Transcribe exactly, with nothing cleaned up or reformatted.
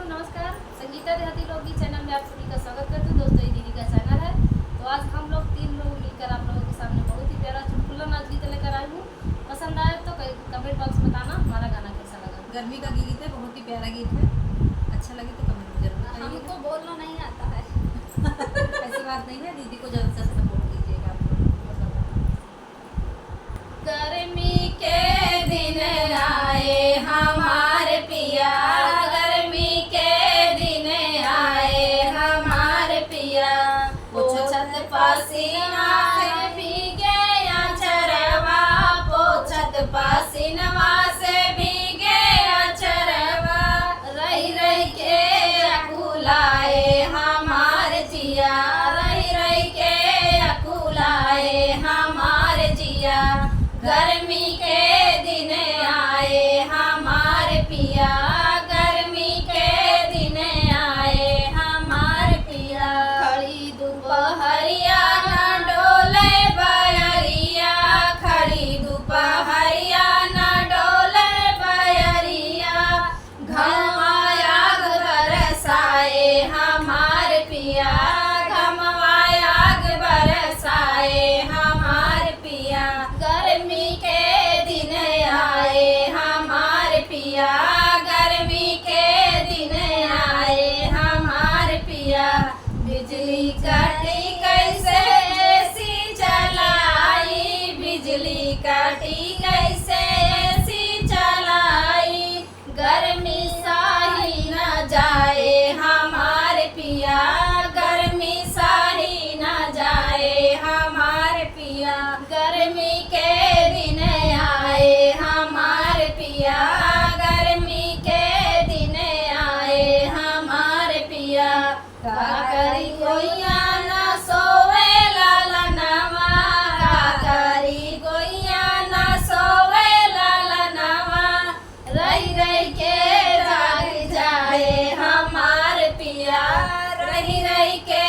नमस्कार, संगीता देहाती लोकगीत चैनल में आप सभी का स्वागत करती हूँ। दोस्तों, ये दीदी का चैनल है। तो आज हम लोग तीन लोग मिलकर आप लोगों के सामने बहुत ही प्यारा चुटकुला नाच गीत लेकर आई हूँ। पसंद आए तो कमेंट बॉक्स में बताना हमारा गाना कैसा लगा। गर्मी का गीत है, बहुत ही प्यारा गीत है। अच्छा लगे तो कमेंट में जरूर बताइएगा। हमको बोलना नहीं आता है। ऐसी बात नहीं है, दीदी को जरूर से सपोर्ट कीजिएगा आप लोग। गर्मी के दिन आए हमार पिया, गर्मी के दिन आए हमार पिया। पोछत पसीना से भीगे अचरवा, पोछत पसीनवा से भीगे अचरवा। रहि रहि के अकुलाए हमार जिया, रहि रहि के अकुलाए हमार जिया। गर्मी के दिन आए हमार पिया, गर्मी के दिन आए हमार पिया। खड़ी दुपहरिया ना डोले बयरिया, खड़ी दुपहरिया ना डोले बयरिया। घमवा आग बरसाए हमार पिया, घमवा आग बरसाए हमार पिया। गर्मी के दिन आए हमार पिया, गर्मी के दिन आए हमार पिया। बिजली काटी कैसे एसी चलाई, बिजली काटी कैसे एसी चलाई। गर्मी सही न जाए हमार पिया, गर्मी सही न जाए हमार पिया। गर्मी के दिन आए हमार पिया, गर्मी के दिन आए हमार पिया। का करी गोइया ना सोवे लालनवा, का करी गोइया ना सोवे लालनवा। रहि रहि के जाग जाए हमार पिया, रहि रहि के